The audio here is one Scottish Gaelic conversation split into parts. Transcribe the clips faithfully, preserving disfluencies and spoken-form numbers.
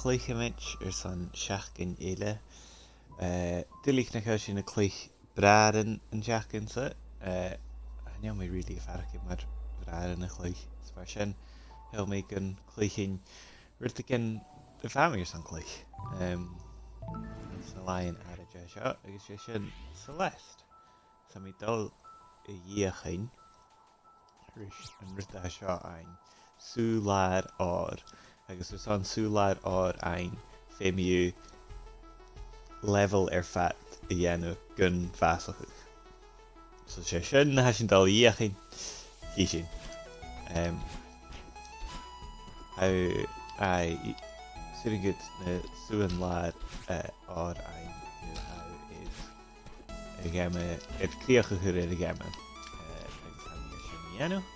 cluicheamaid airson seachdain eile. Eh, duilich nach eil sinn a' cluich Bràithrean an t-seachdain sa. Eh, chan eil mi really a' faireachdainn mar bhràithrean a chluich. Is mar sin, shaoil mi gun cluichinn rudeigin a bha mi airson cluich. Em, sna làithean àraid seo, agus 's e sin Celeste. Tha mi a' dol a dh'fheuchainn ris an rud a tha seo ann, sùbh-làir òir. Agus airson sùbh-làir òir fhaighinn, feumaidh tu level air fad a dhèanamh gun fhàsachadh. So 's e sin na tha sinn a' dol a dh'fheuchainn. Chì sinn. Em, tha, aye, i-, 's urrainn dhut na sùbhan-làir, eh, òir fhaighinn nuair a tha thu air a' gheama, air crìoch a chur air a' gheama. Eh, agus tha mi air sin a dhèanamh.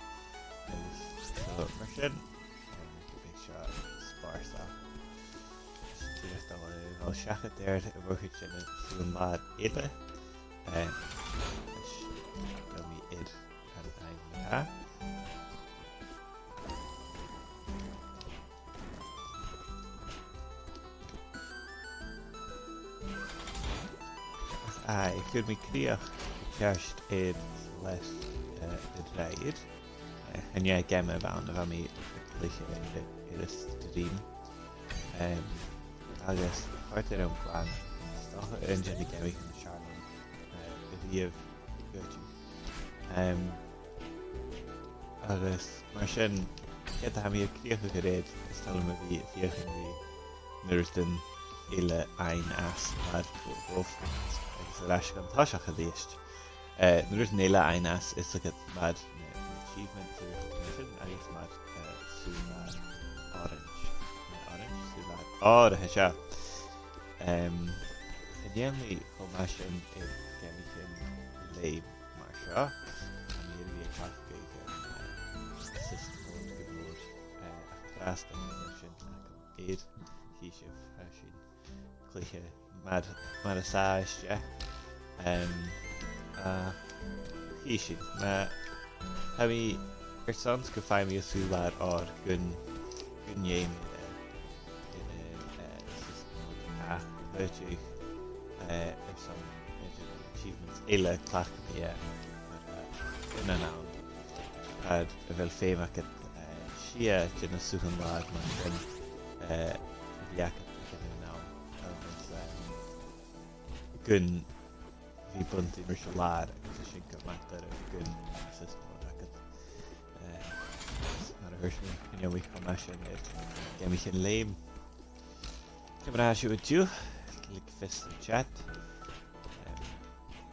Agus so mar sin, em, gu bheil seo spòrsail. Is dìreach dol a dhol seachad air a' mhòr-chuid de na sùbhan-làir eile. Em, is bheil mi air an aon rud. Aye, chuir mi crìoch ceart air leis, eh, air an rathad. Eh, chan e geama a bh' ann a bha mi a' cluich air, air an stream. Em, agus chòrd e rium glan, is dòcha aon de na geamaichean as fheàrr leam, eh, a-riamh, gu dearbh. Em, agus mar sin, ged a tha mi air crìoch a chur air, is toil leam a bhith a' feuchainn ri na rudan eile fhaighinn às mar Wolfenstein, agus air ais dhan toiseach a-rithist. Eh, na rudan eile fhaighinn às, is dòcha mar na, na achievements a rudan mar sin, agus mar, eh, sùbh-làir orange. Na orange, sùbh-làir òir a tha seo. Em, chan eil mi cho math sin air geamaichean leum mar seo. Tha mi air a bhith a' cleachdadh, eh, assist mode gu mòr, eh, ach an-dràsta chan eil sin agam air. Chì sibh, tha sinn a' cluich mar, mar as àbhaist. Em, ach chì sinn, ma tha mi airson 's gum faigh mi an sùbh-làir òir gun, gun dèan mi, eh, eh, eh, assist mode, ach dh'fhaodte, eh, airson, eh, achievements eile, cleachdaidh mi e, mar, eh, aon an àm. Far a bheil feum agad, eh, sia de na sùbhan-làir mar sin, eh, a bhith agad aig an aon àm, agus, eh, gun bhith buntainn ris an làr, agus 's e sin gu math doirbh gun assist mode agad. Eh, mar a thuirt mi, chan eil mi cho math sin air geamaichean leum. Ciamar a tha sibh an-diugh? Leig fios san chat. Em,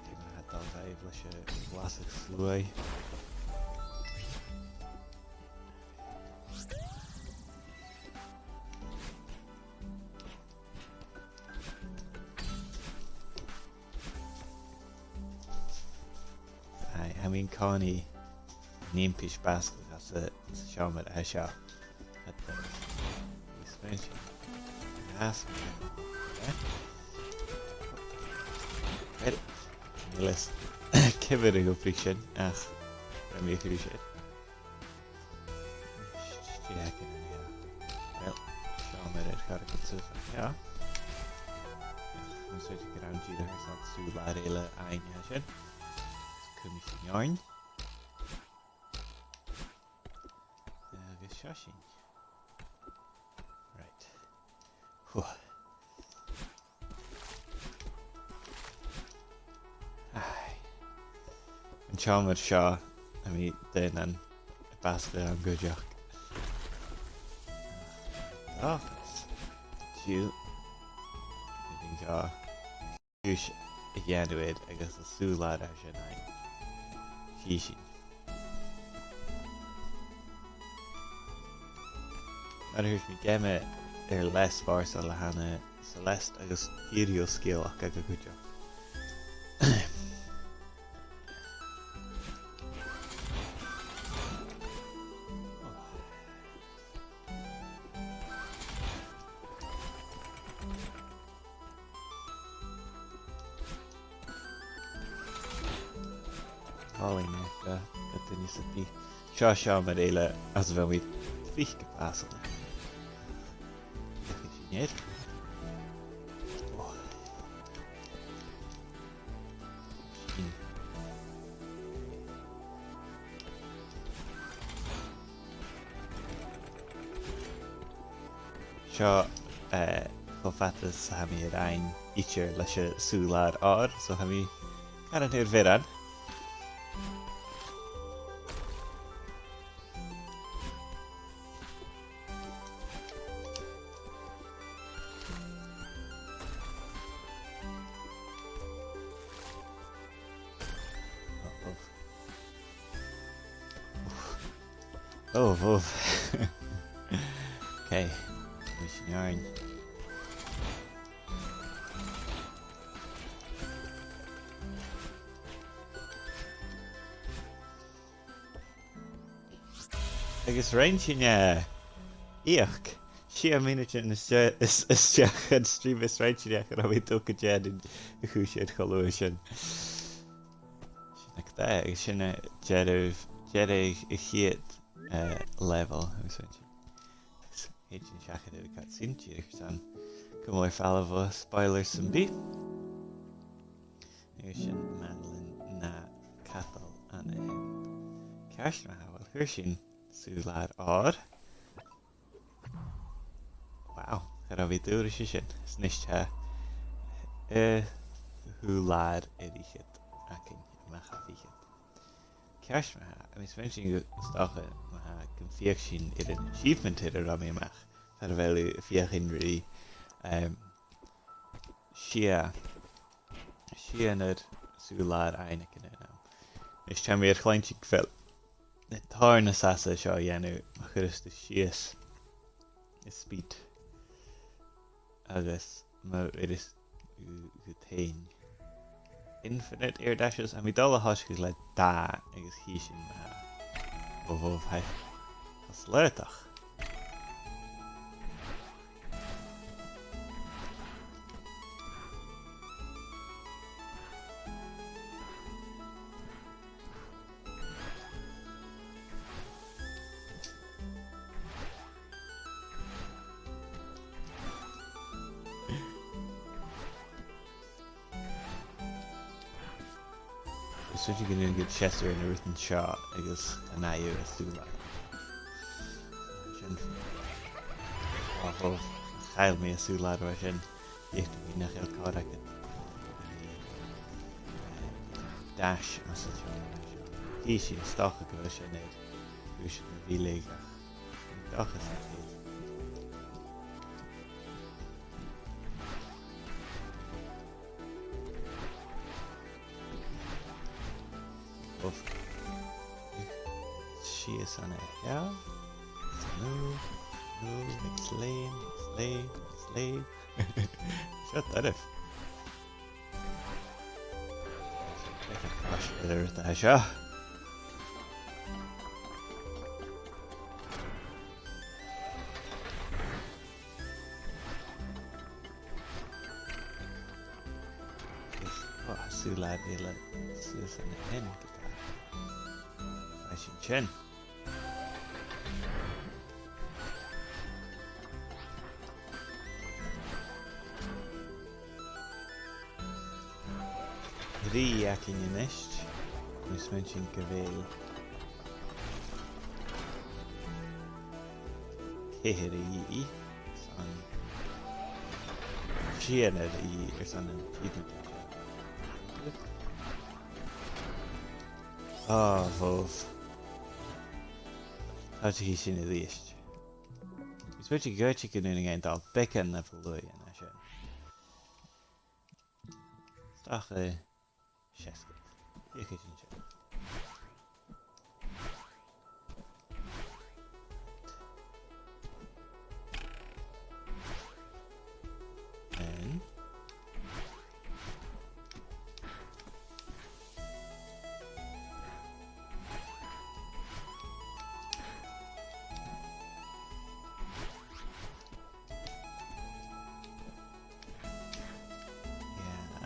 ciamar a tha dol dhuibh leis a' ghlasadh-sluaigh? Aye, tha mi an-còmhnaidh an impis bàsachadh às a, às an t-seòmar a tha seo. Tha, tha, is faighinn sin. Às. Eh? Well, chan eil fhios ciamar a dh'obraich sin, ach rinn mi a' chùis air. Dè th' againn an seo? Well, seòmar air choreigin suas an seo. An seo gu robh an dìreach airson sùbh-làir eile fhaighinn an sin. Cumaidh sinn oirnn. Agus seo sinn. Right. Whew. Aye. An t-seòmar seo, tha mi daonnan a' bàsachadh ann cuideachd. Ach, diù. Tha mi an seo. Cùis a dhèanamh air agus an sùbh-làir a tha sin ann. Chì sinn. Mar a thuirt mi, geama air leth spòrsail a th' ann an Celeste agus fìor dheagh sgeulachd aige cuideachd. Tha mi a' dol a dh'fheuchainn, eh, a' dèanamh seo. Seo seòmar eile às a bheil mi tric a' fàs ann. Feuchaidh sinn e. Air. Oh. Sin. Seo, eh, cho fada 's a tha mi air fhaighinn idir leis an sùbh-làir òir, so tha mi caran air bhioran. Oh, oh. Okay. Mise an orange. Agus rinn sinn e. Ioch. Sia mionaidean a-steach, a-steach dhan stream is rinn sinn e, cha robh mi an dùil gun dèanadh a' chùis air cho luath sin. Sin agad e, agus sin deireadh, deireadh a' chiad, eh, level, agus rinn sinn. Agus thèid sinn seachad air a' cutscene, dìreach airson cumail air falbh bho spoilers sam bith. Agus sin Madeline na cadal an sin. Ceart ma-thà, uill, fhuair sinn sùbh-làir òir. Wow, cha robh mi an dùil ris sin. Is a-nis tha, eh, sùbh-làir air fhichead againn, a-mach à fichead. Ceart ma-thà, agus bha mi a' smaoineachadh, 's dòcha, ma-thà, gum feuch sinn air an achievement air an robh mi a-mach. Far a bheil thu a' feuchainn ri, em, sia, sia nar sùbh-làir fhaighinn aig an aon àm. Is tha mi air cluinntinn gu bheil e tòrr nas fhasa seo a dhèanamh ma chuireas tu sìos an speed. Agus ma bheireas tu, tu fhèin infinite air dashes, tha mi dol a thòiseachadh le dà agus chì sinn ma-thà. Bho, bho, tha, tha e slaodach. Is dòcha gun dèan iad seasamh air na rudan seo agus an aghaidh a sùbh-làir. Sin, o, o, chaill mi an sùbh-làir a bha sin. Dh'fhaodte nach eil còir agad dash às an seo. Chì sinn, 's dòcha gu bheil sin air cùisean a mhilleadh ach an dòchas nach eil. Uff. Sìos an seo. Move, move, next lane, next lane, next lane. Seo doirbh. Crash air an rud a tha seo. Is, oh, sùbh-làir eile suas an sin. Feuch sinn sin. Trì againn a-nis. Tha mi a' smaointinn gu bheil ceithir a dhìth airson, sia a dhìth airson an achievement. Ah, bhobh. Tha sinn a-rithist. Is bheag a dh'fhaodte gun urrainn dhuinn dol beagan nas luaithe na sin. 'S dòcha seasgad. Feuchaidh sinn sin. Then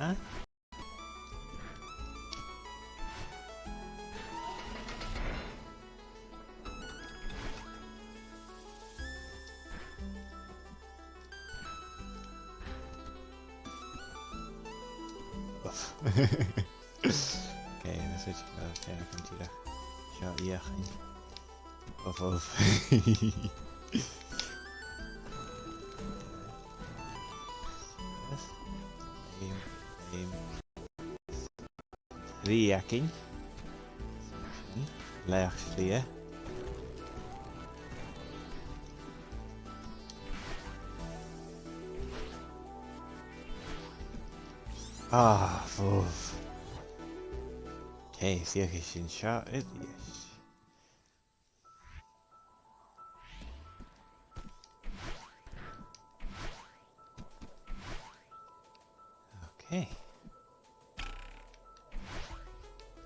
Yeah. Ok, na suid go féin an tíreach. Seo íochain. Uff, uff. Yes. Aim, aim. Trì againn. Laoch slighe. Ah, fòbh. Ok, feuchaidh sinn seo a-rithist. Ok.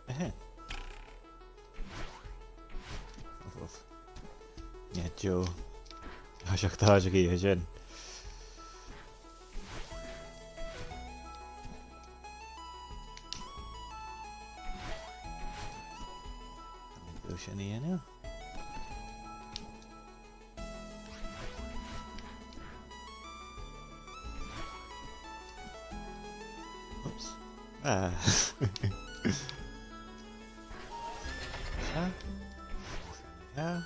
Ehe. Uff, uff. Yeah, Joe. Tha seach, tha seach í sin. Tha mi dol a dhèanamh. Oops. Ah. Ah. Yeah.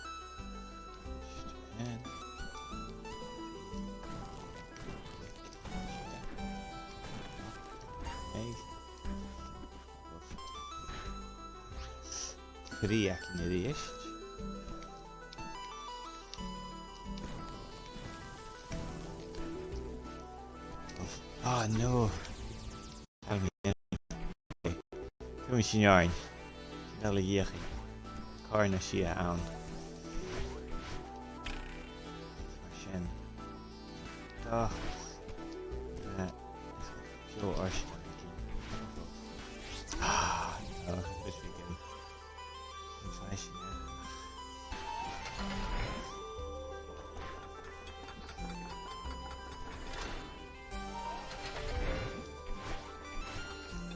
Hey. Trì againn a-rithist. Oh no. Tha mi, tha mi sin ann. Sin a dh'fheuch mi. Càrn a' sìth ann. Mar sin. Doch. Eh, seo ort. Ah, no, this weekend. An fhaic sinn e?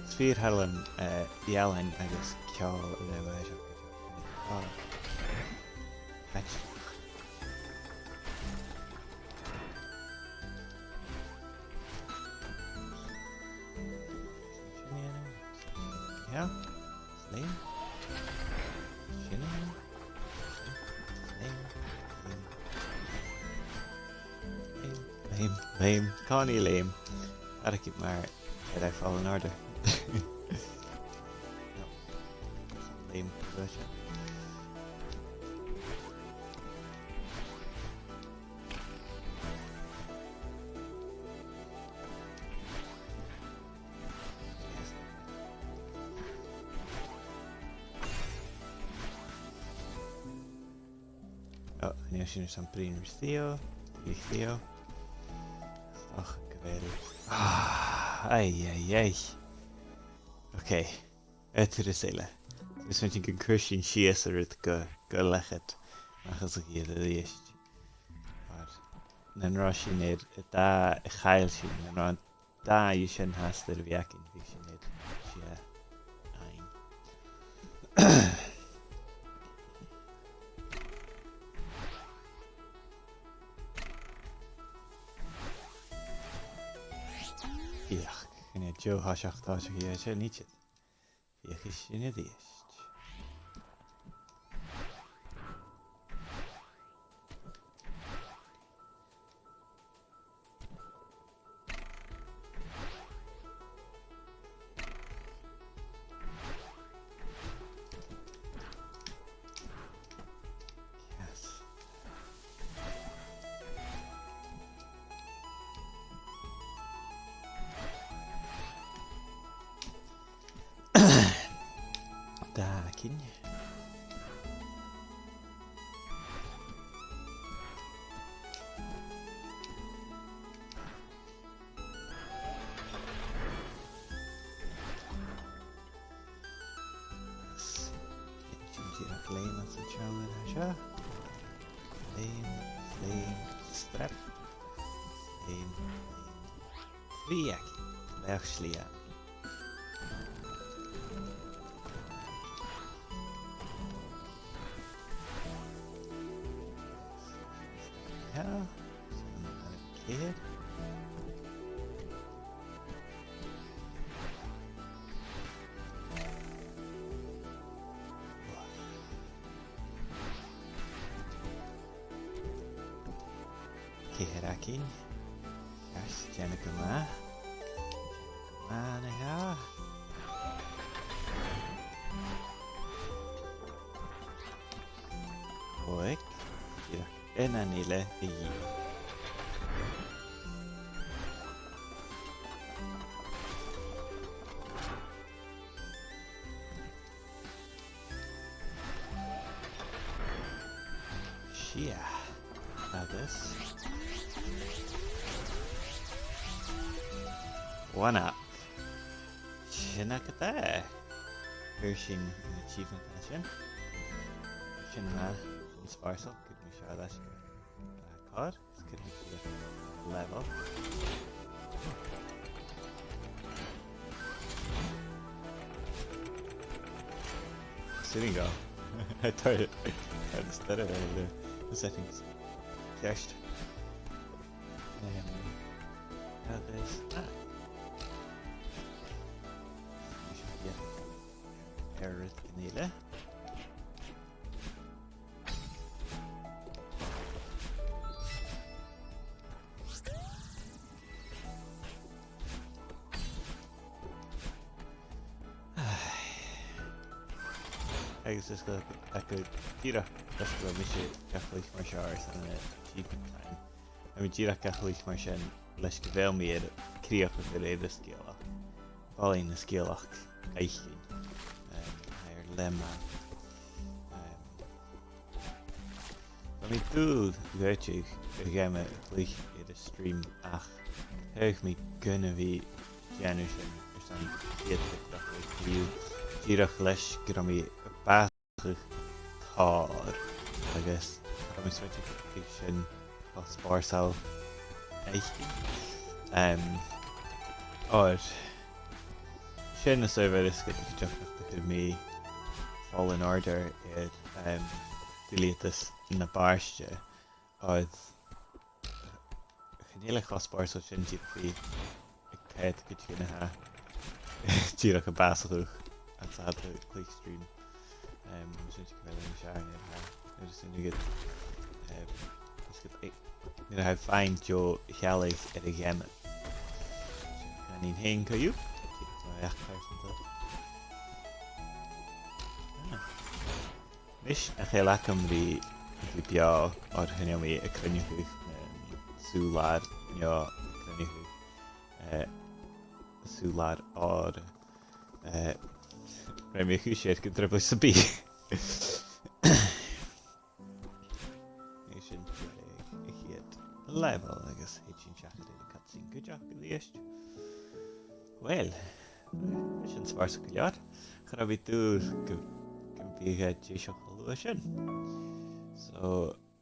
Is fìor thoil leam, eh, ealain agus ceòl a bhith a' maoidheachd. Ah. Thanks. Yeah. Leum. Sin e. Leum. Leum. Leum. Leum. Leum. Càit a bheil Leum? Air a bheil mar Jedi Fallen Order? No. Leum. Oh, chan eil sin airson bruidhinn ri Theo, ri Theo. Och, gu bheil. Ah, ai, ai, ai. Ok, aon turas eile. Is mi a' smaoineachadh gun cuir sinn sìos an rud gu, gu leth-cheud. Ach is a' chiad a-rithist. Mar nan robh sinn air a dhà a chaill sinn, nan robh an dà dhiubh sin fhathast air a bhith againn, bhiodh sinn air sia fhaighinn. Feuch, chan eil Joe, tha seach, tha seach, tha seach, nì sin. Feuchaidh sinn a-rithist. Yes. Dà againn. Sin dìreach leum anns an t-seòmar a tha seo. Leum, leum, strap. Leum, leum. Trì againn. Laoch slighe. Yeah. Ceithir. Cinn. Yes, dèanamh gu math. Math na tha. Oik. Dìreach aon eile a dhìth. Sia. Agus one up. Sin agad e. Fhuair sinn an achievement sin. Sin math, sin spòrsail, cuiridh mi seo air ais gu, uh, còir. Let's get into the level. There we go. I thought it, I just did it earlier. The settings. Ceart. Um, how this? Ah. We should get error in the Agus is go, gu dìreach, is gu bheil mise ga chluich mar seo airson an achievement sin. Tha mi dìreach ga chluich mar sin leis gu bheil mi air crìoch a chur air an sgeulachd. Balaich na sgeulachd fhaicinn. Um, tha e air leth math. Um, Bha mi an dùil gun tèid a' gheama a chluich air an stream ach tha mi gun a bhith a' dèanamh sin airson a' chiad turas a chluich. Dìreach leis gun robh mi a' bàsachadh tòrr agus tha mi a' smaointinn gun tèid sin cho spòrsail fhaicinn. Um, oir sin an t-adhbhar as coireach nach do chuir mi Fallen Order air, um, duilgheadas na pàiste, oir chan eil e cho spòrsail sin dìreach a bhith a' coimhead gu dè na tha dìreach a' bàsachadh anns a' chluich stream. Um, sin gu bheil an searn air tha. Agus sin agad, um, is gud, eh, nuair a tha faighinn deagh shealladh air a' gheama. Chan eil fhèin co-dhiù. Keep my act person. Ah. Nis, a' chiad agam ri, ri beò, oir chan eil mi a' cruinneachadh, um, sùbh-làir, no a' cruinneachadh, eh, sùbh-làir òir, eh, rinn mi a' chùis air gun dribhleas sam bith. Nì sinn deireadh a' chiad level agus thèid sinn seachad air a' cutscene cuideachd a-rithist. Uill, sin spòrsail gu leòr. Cha robh mi an dùil gu, gum biodh e deiseil cho luath sin. So,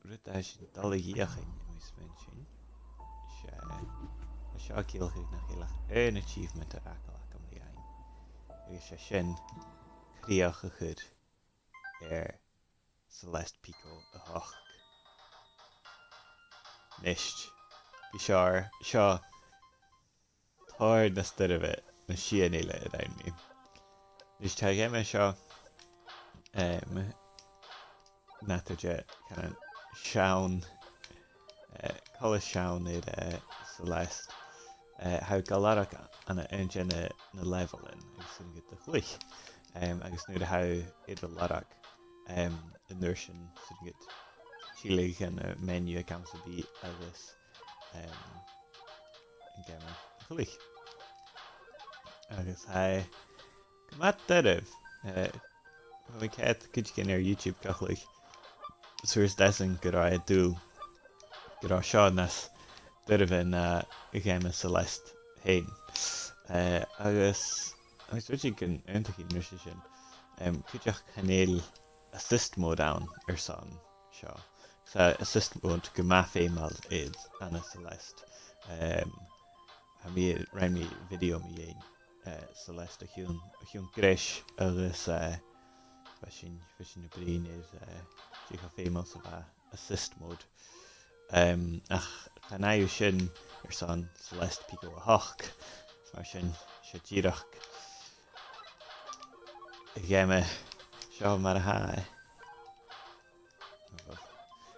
rud a tha sinn a' dol a dh'fheuchainn, tha mi a' smaointinn, 's e, seo a' ciallachadh nach eil ach aon achievement air fhàgail agam ri fhaighinn. Agus 's e sin crìoch a chur air Celeste Pico a h-ochd. Nis, bidh seo, seo tòrr nas doirbhe na sìon eile a rinn mi. Nis, tha an geama seo, em, nàdar de, kind of, seann, eh, coltas seann air, eh, Celeste. Eh, tha thu ga lorg ann an aon de na, na levelan, agus 's urrainn dhut a chluich. Em, agus nuair a tha thu air a lorg, em, an uair sin, 's urrainn dhut tilleadh dhan, eh, menu aig àm sam bith agus, em, an geama a chluich. Agus tha e gu math doirbh, eh, bha mi a' coimhead cuideigin air YouTube ga chluich, 's thuirt esan gun robh e an dùil gun robh seo nas doirbhe na an geama Celeste fhèin. Eh, agus, agus tha mi a' smaointinn gun aontaichidh mi sin, em, cuideachd chan eil assist mode ann airson seo. 'S e assist mode gu math feumail air ann an Celeste. Em, tha mi, rinn mi video mu dheidhinn, eh, Celeste o chionn, o chionn greis agus, eh, bha sinn, bha sinn a' bruidhinn air, eh, dè cho feumail 's a bha assist mode. Em, ach chan fhaigh thu sin airson Celeste Pico a h-ochd. Mar sin, 's e dìreach an geama seo mar a tha e.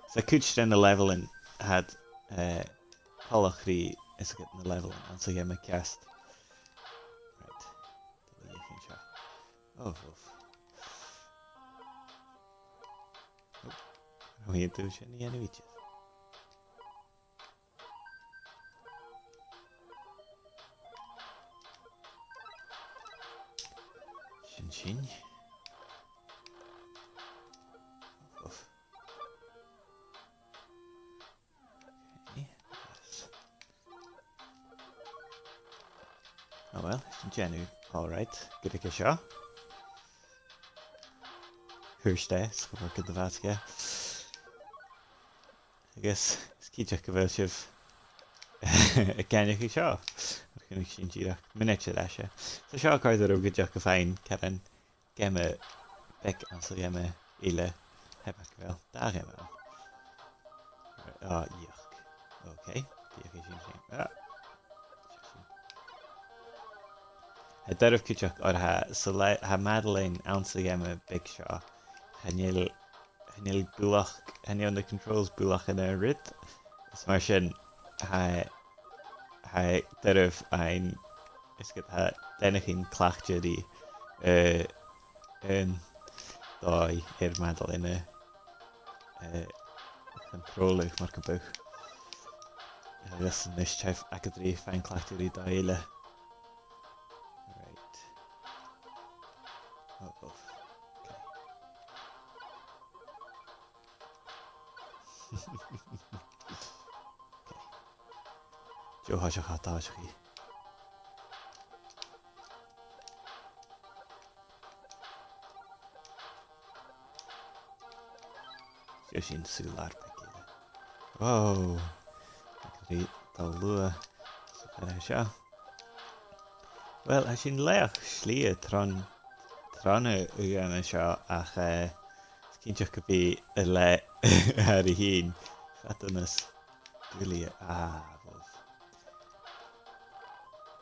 'S e cuid de na levelan a tha iad, eh, coltach ri, is dòcha, na levelan anns a' gheama ceart. Right. Dè tha seo? Oh, uff. Oh. An do dh'fhaodadh tu sin a dhèanamh idir? Sin sin. Uff. Okay, yes. Oh well, sin dèanamh all right. Gu dè tha seo? Thuirt e, 's chòrd e gu bhith aige. Agus is cinnteach gu bheil sibh ag aithneachadh seo. Mar chunnaic sinn dìreach mionaid air ais e. So seo a' còrdadh rium gu dearbh, gum faigh mi ceann geama beag anns a' gheama eile. Tha e beag gu bheil dà gheama ann. Ah, yuck. Okay. Dìreach sin sin. Ah. Tha e doirbh cuideachd oir tha, so le, tha Madeline anns a' gheama beag seo. Chan eil, chan eil buileach, chan eil na controls buileach an aon rud. Is mar sin, tha, tha e doirbh fhaighinn, is gu tha daoine cleachdte ri, eh, an dòigh air Madeline, eh, a chontrólladh mar gum biodh. Agus a-nis tha agad ri faighinn cleachdte ri dòigh eile. Right. Oh, oh. Okay. Okay. Deagh thoiseach, thoiseach i. Seo sin sùbh-làir beag eile. Wow. Ag ràdh dà luath sa bheil seo. Well, tha sinn leth-shlighe tron, tron a' gheama seo ach, eh, is cinnteach gum bi a leth air a thighinn. Fada nas duilghe, ah, bhobh.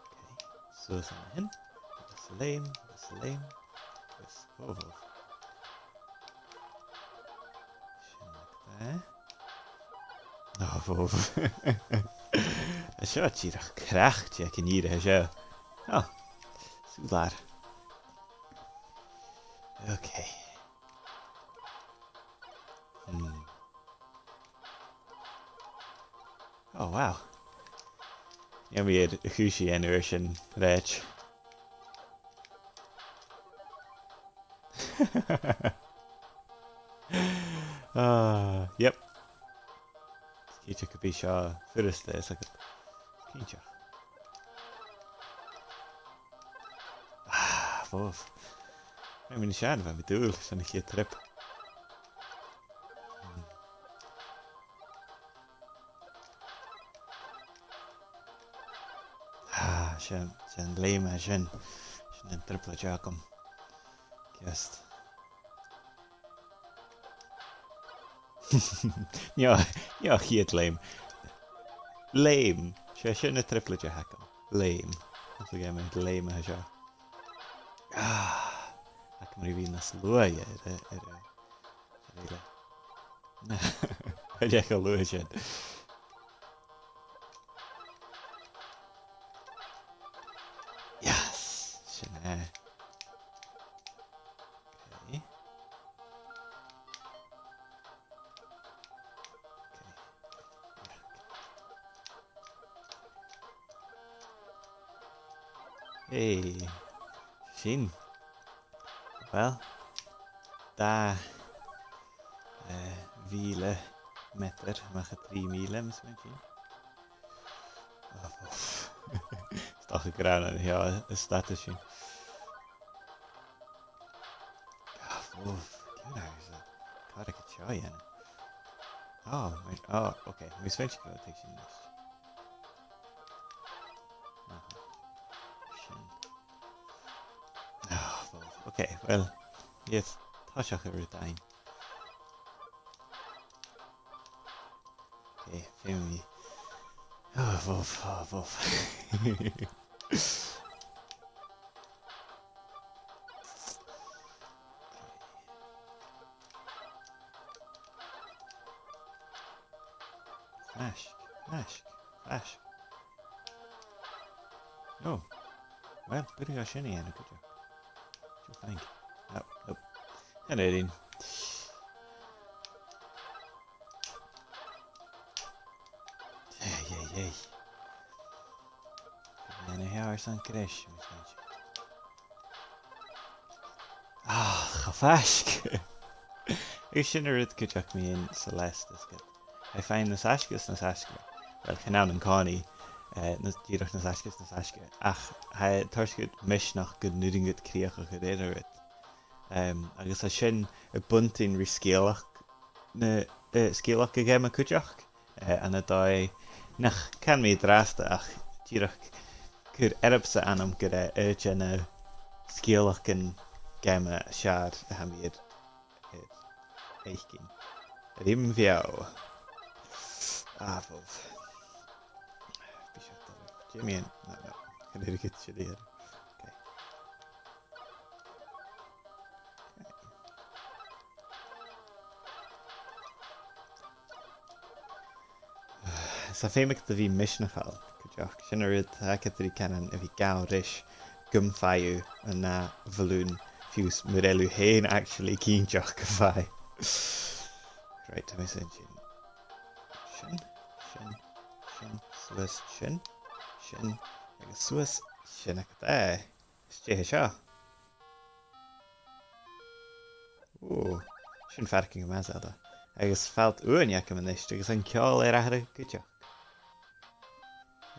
Okay, suas an sin. Agus leum, agus leum. Agus, oh, bhobh. Sin agad e. Oh, bhobh. Tha seo dìreach craicte aig an ìre seo. Oh, sùbh-làir. Okay. Hmm. Oh, wow. Nì mi air a' chùis a dhèanamh air sin, right. Ah, yep. Is cinnteach gum bi seo furasta, is dòcha. Cinnteach. Ah, bhobh. Rinn mi nas fheàrr na bha mi an dùil, 's ann a' chiad trip. Ah, sin, sin leum e sin. Sin an trioblaid agam. Ceart. Neo, neo, a' chiad leum. Leum. 'S e sin an trioblaid a th' agam. Leum. Agus a' gheama leum a tha seo. Ah, ach mar a bha mi nas luaithe air a, air a, air a, air a, air a luaithe sin. Yes! Sin e. Okay. Okay. Hey. Sin. Well, dà, eh, mhìle meatair a-mach à trì mìle, mas math sin. Oh, uff. 'S dòcha gur ann an seo a stad sinn. Ah, uff. Ciamar a tha seo a' dèanamh? Oh, my, oh, okay. Tha mi a' smaointinn gu bheil thu a' tuigsinn a-nis. Aha. Sin. Ah, bhobh. Okay, well, yes, toiseach air an dàin. Okay, feumaidh mi. Ah, bhobh, ah, bhobh. Faisg, faisg. Flash. No. Well, b' urrainn sin a dhèanamh cuideachd. Too fine. No, no. Chan urrainn. Yay, yay, yay. An e seo airson greis, a bheil sibh a' smaointinn? Ah, cho faisg! Agus sin an rud cuideachd mu dheidhinn Celeste, is gu bheil e a' faighinn nas fhaisge is nas fhaisge. Well, chan ann an-còmhnaidh, eh, nas, dìreach nas fhaisge is nas fhaisge. Ach tha e a' toirt dhut misneachd gun urrainn dhut crìoch a chur air an rud. Em, agus tha sin a' buntainn ri sgeulachd na, eh, sgeulachd a' gheama cuideachd, eh, ann an dòigh nach can mi an-dràsta ach dìreach cuir earbsa annam gur e aon de na sgeulachdan geama as fheàrr a tha mi air, air fhaicinn. Rim bheò. Ah, bhobh. Bidh seo doirbh. Damien. No, no. Chan urrainn dhut sin a dhèanamh. Okay. 'S tha feum agad a bhith misneachail cuideachd. Sin an rud a th' agad ri cànan a bhith gabhail ris gum faigh thu an ath bhalùn fiù 's mura h-eil thu fhèin actually cinnteach gum faigh. Right, tha mi a' smaointinn sin. Sin, sin, sin, suas sin, sin, agus suas sin agad e. Is dè tha seo? Ò, sin faireachdainn gu math Zelda. Agus falt uaine agam a-nis, agus an ceòl air atharrachadh cuideachd.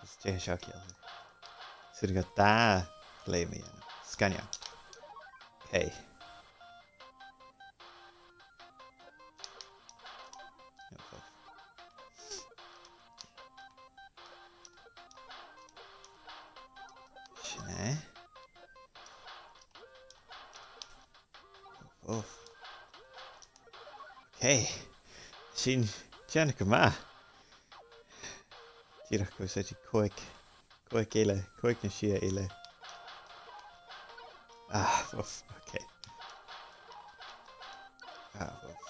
Is dè tha seo a' ciallachadh? 'S urrainn dhomh dà leum a dhèanamh. Sgoinneil. Okay. Sin e. Uf. Okay. Sin dèanamh gu math. Dìreach gu bhith còig, còig eile, còig no sia eile. Ah, uf, okay. Ah, uf.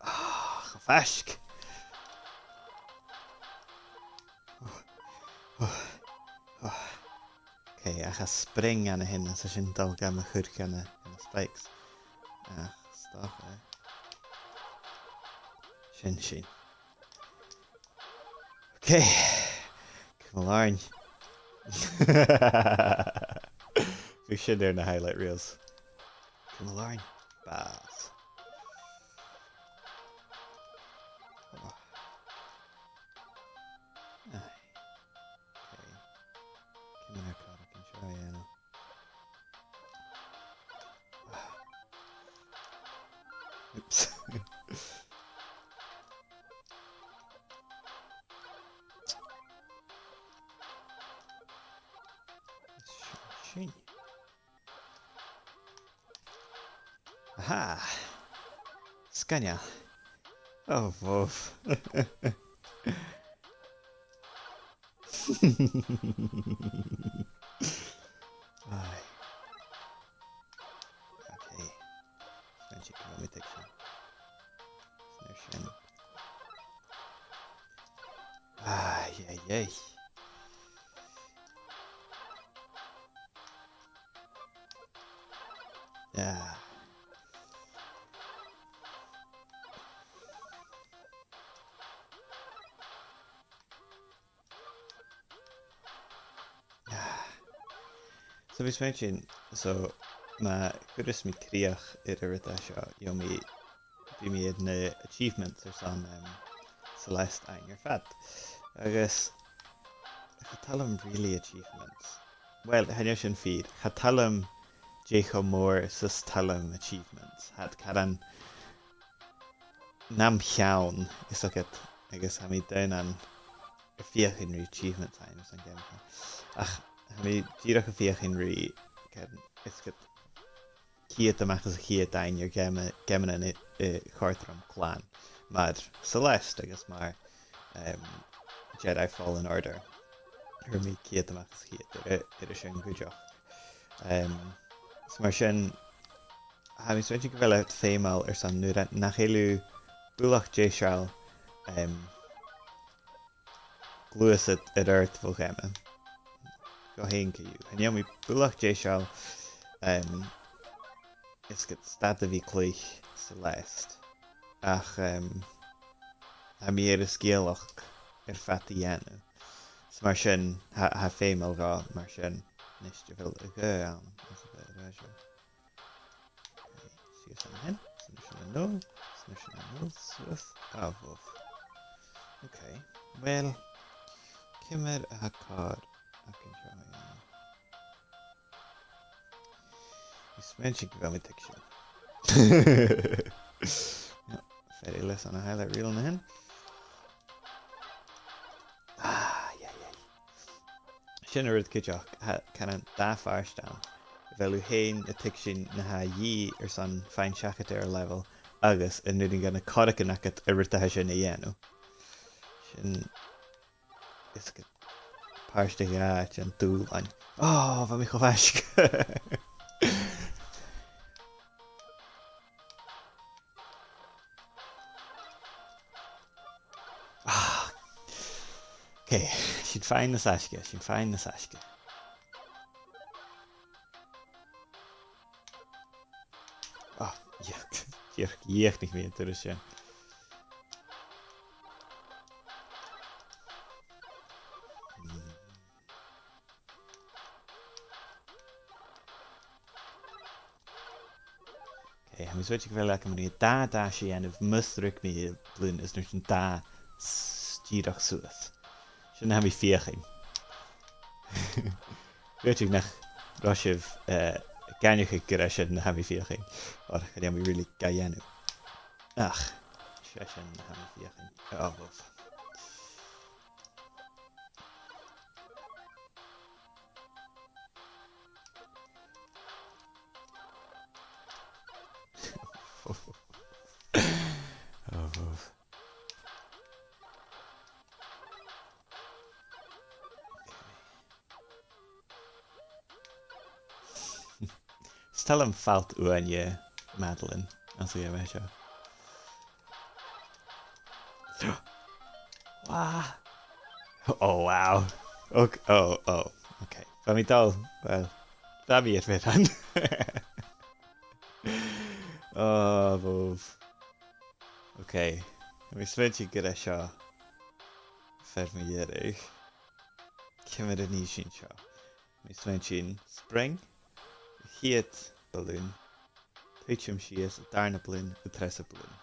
Ah, cho faisg. Oh, oh, oh. Okay, ach tha spring ann a shin, 's tha sin a' dol gam chur gu na, gu na spikes. Ach, stop e. Sin, sin. Okay. Cumail oirnn. Bha sin air na highlight reels. Cumail oirnn. Bàs. Oh. Aye. Okay. Ciamar a tha càil an seo, yeah. Oops. Sin. Aha! Sgoinneil. Oh, bhobh. Aye. Okay. Smaointinn gu bheil mi a' tuigsinn. Sin air sin. Aye, aye, aye. Yeah. So bha mi a' smaointinn, so ma chuireas mi crìoch air an rud a tha seo, gheibh mi, bidh mi air na achievements airson, um, Celeste fhaighinn air fad. Agus cha toil leam really achievements. Well, chan eil sin fìor. Cha toil leam dè cho mòr 's as toil leam achievements. Tha iad caran nam cheann, is dòcha, agus tha mi daonnan a' feuchainn ri achievements fhaighinn airson geamaichean. Ach tha mi dìreach a' feuchainn ri, ceud, is ceud, ceud a-mach às a' cheud fhaighinn air geama-, geamannan a, a chòrd rium glan, mar Celeste agus mar, um, Jedi Fallen Order. Fhuair mi ceud a-mach às a' cheud air, air sin cuideachd. Um, so mar sin, tha mi a' smaointinn gu bheil e feumail airson nuair a, nach eil thu buileach deiseil em, gluasad air adhart bho gheama. Gu h-aon co-dhiù. Chan eil mi buileach deiseil, em, is gu stad a bhith a' cluich Celeste. Ach, em, tha mi air an sgeulachd air fad a dhèanamh. So mar sin, tha, tha feum agam mar sin. Nis, a bheil a' ghaoth ann? Is a bheil a' ghaoth seo? Ok, sìos an sin. Sìos an sin, no. Sìos an sin, no. Suas. Ah, bhobh. Ok. Well, ciamar a tha càr againn seo a dhèanamh? Is smaointinn gu bheil mi a' tuigsinn. No, fear eile airson a thaghadh riaghladh an sin. Ah, yeah, yeah. Sin an rud cuideachd, tha, can an dà phàirt ann. A bheil thu fhèin a' tuigsinn na tha a dhìth airson faighinn seachad air an level, agus an urrainn dha na corragan agad an rud a tha sin a dhèanamh. Sin is gu pàirt a dhà den dùbhlan. Oh, bha mi cho faisg. Ah. Ok, sinn fhèin nas fhaisge, sinn fhèin nas fhaisge. Ah, dhìoch, dhìoch, dhìochuimhnich mi an turas sin. Hmm. Ok, tha mi a' smaointinn gu bheil agam ri dà dhash a dhèanamh mus ruig mi a' bhliadhna is an uair sin dà s-, dìreach suas. Sin na tha mi a' feuchainn. Dh'fhaodte nach robh sibh, eh, ag aithneachadh gur e sin na tha mi a' feuchainn, oir chan eil mi really ga dhèanamh. Ach, 's e sin na tha mi a' feuchainn. Oh, well. Oh, oh. Is toil leam falt uaine Madeline anns a' gheama seo. Wow. Oh, wow. Ok, oh, oh. Ok. Bha mi a' dol, well, bha mi air bhioran. Oh, bhobh. Ok. Tha mi a' smaointinn gur e seo fear mu dheireadh. Ciamar a nì sinn seo? Tha mi a' smaointinn spring, a' chiad balloon, tuiteam sìos, an dàrna balloon, an treasa balloon.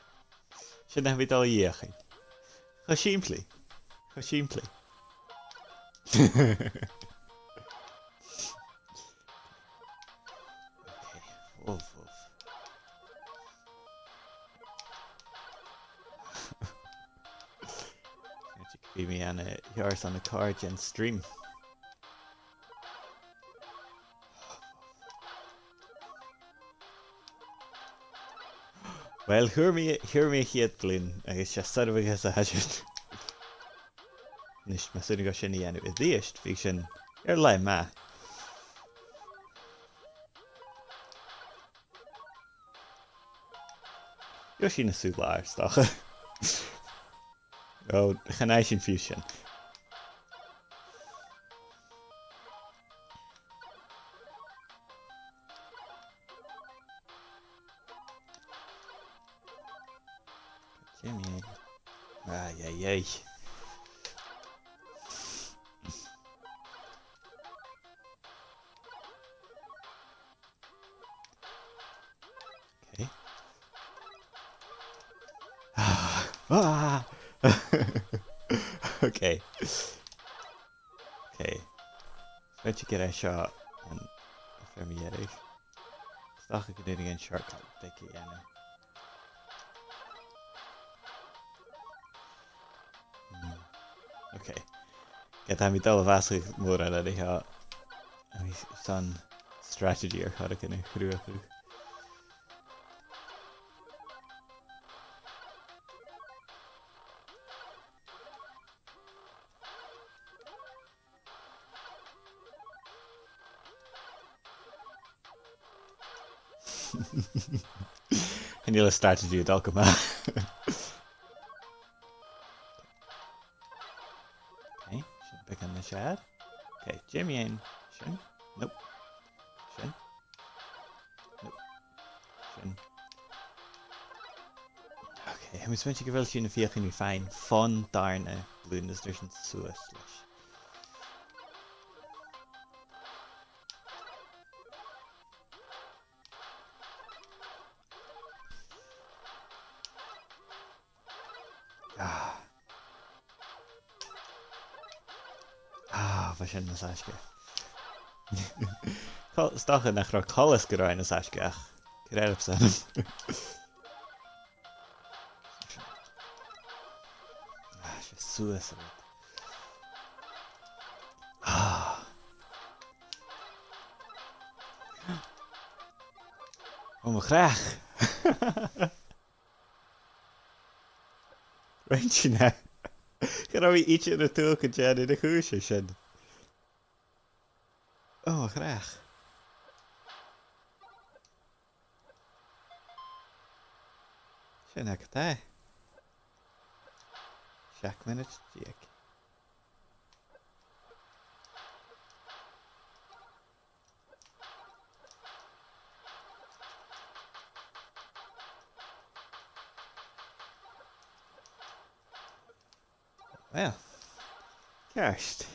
Sin na tha mi a' dol a dh'fheuchainn. Cho sìmplidh. Cho sìmplidh. Ok. Woof, woof. Bidh mi ann an, eh, Earth on a card in stream. Well, fhuair mi, fhuair mi a' chiad balloon, agus 's e soirbheachas a tha sin. A-nis, mas urrainn dhomh sin a dhèanamh a-rithist, bhiodh sin air leth math. Gheibh sinn an sùbh-làir, 's dòcha. Oh, chan fhaigh sinn fiù sin. Jimmy. Ay, ay, ay. Okay. Ah! Ah! Okay. Okay. Feuch gur e seo an, am fear mu dheireadh. 'S dòcha gun urrainn dhuinn shortcut beag a dhèanamh. Hmm. Okay. Ged a tha mi a' dol a bhàsachadh mòran an seo, tha mi airson strategy air choreigin a chruthachadh. Chan eil an strategy a' dol gu math. Beagan nas fheàrr. Ok, dè mu dheidhinn sin? Nope. Sin? Nope. Sin. Ok, tha mi a' smaointinn gu bheil sinn a' feuchainn ri faighinn fon dàrna balloon is an uair sin suas leis. Ah. Ah, bha sin nas fhaisge. Col-, 's dòcha nach robh coltas gun robh e nas fhaisge ach, cuir oirbh sin. Ah, 's e suas a bh' ann. Ah. Ò, mo chreach. Rinn sinn e. Cha robh mi idir an dùil gun dèanadh a' chùis sin. Ò, mo chreach. Sin agad e. Seachd mionaid deug. Uill, ceart.